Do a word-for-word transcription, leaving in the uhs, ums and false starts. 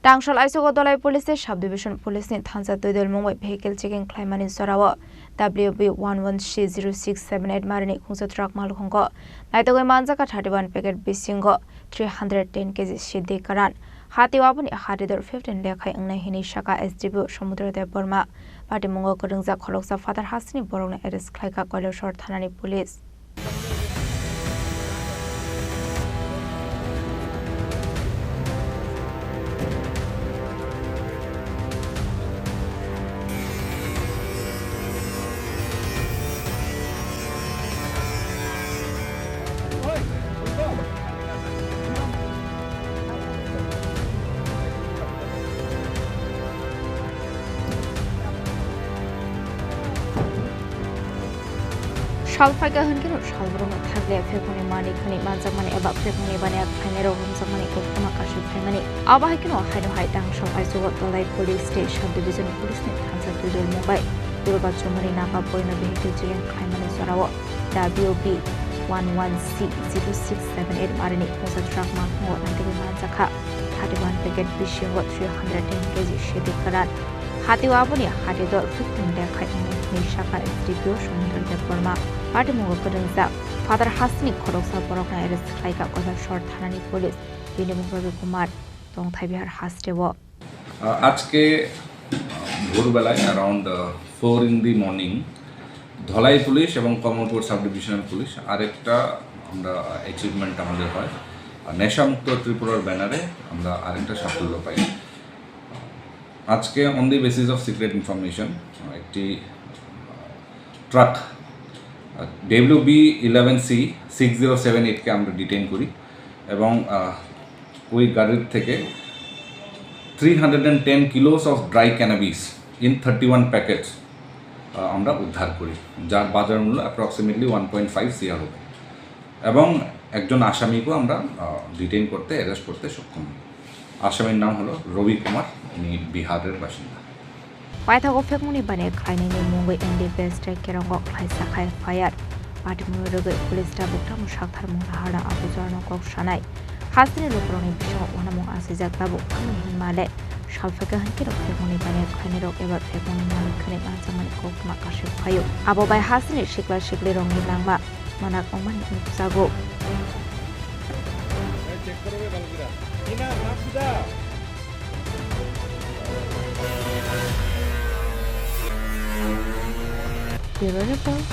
Tangsol aichugo Dhalai Police tei Sub Division Police ni thansa twi dol mung bai vehicle checking khlaimani jorao W B one one C zero six seven eight marini khungsa truck malkhungo naitugwi manjak thirty one packet bisingo three hundred ten K G siddi karan. Hati o aboni hati dor fifteen lekhai wngnai hinwi saka S D P O Samudra Debbarma. Patimungo kwrwngjak khoroksa phatar hasteni borokno arrest khlaikha Kailasor thanani police. Sal phaikha hwn kheno sal borokno thakliya phekmani mani khwnwi manjakmani eba phekmani baniya khlainairok romjakmani koktwma kasui phaimani. Abo hai kheno haino hai Tangsol aichugo Dhalai Police tei Sub Division Police ni thansa twi dol mung bai Durga Chumani Naga Boino vehicle checking khlaimani jorao W B one one C zero six seven eight marini khungsa truck malkhungo naitugwi manjakha thirty one packet bisingo three hundred ten K G siddi karan. Hati o aboni hati dor fifteen lekhai wngnai hinwi saka S D P O Samudra Debbarma. Patimungo kwrwngjak phatar hasteni khoroksa borokno arrest khlaikha Kailasor thanani police. Bini mung Ravi Kumar, Tongthai Bihar hasteo. আহ, আজকে, আহ, ভোরবেলায় around, আহ, four in the morning Dhalai police এবং Kamalpur sub divisional police আরেকটা আমরা অ্যাচিভমেন্ট আমাদের হয়। আর নেশামুক্ত ত্রিপুরার ব্যানারে আমরা আরেকটা সাফল্য পাই। আজকে on the basis of secret information, আহ, একটি, আহ, ট্রাক, আহ, W B eleven C six zero seven eight কে আমরা ডিটেইন করি এবং, আহ, ওই গাড়ির থেকে three hundred and ten kilos of dry cannabis in thirty one packets, আহ, আমরা উদ্ধার করি, যার বাজার মূল্য approximately one point five CR হবে এবং একজন আসামিকেও আমরা, আহ, ডিটেইন করতে, অ্যারেস্ট করতে সক্ষম হই। আসামির নাম হলো রবি কুমার, উনি বিহারের বাসিন্দা। Paithago phekmani baniya khlainaini mungwi N D P S tei Kerongo khlaisa khai F I R. Patimungni rwgwi police tabuk tamo saktharmung naharna abo jorano kok sanai. Hasteni lukurokni bisingo uanamung asijak tabuk thangwi hinmale. Salphaikha hwnkhe rok phekmani baniya khlainairok eba phekmani malik khwnwi manjakmani koktwma kasui phaio. Abo bai hasteni sikla siklirokni langma manak wngmani nukjago. Bureau Report,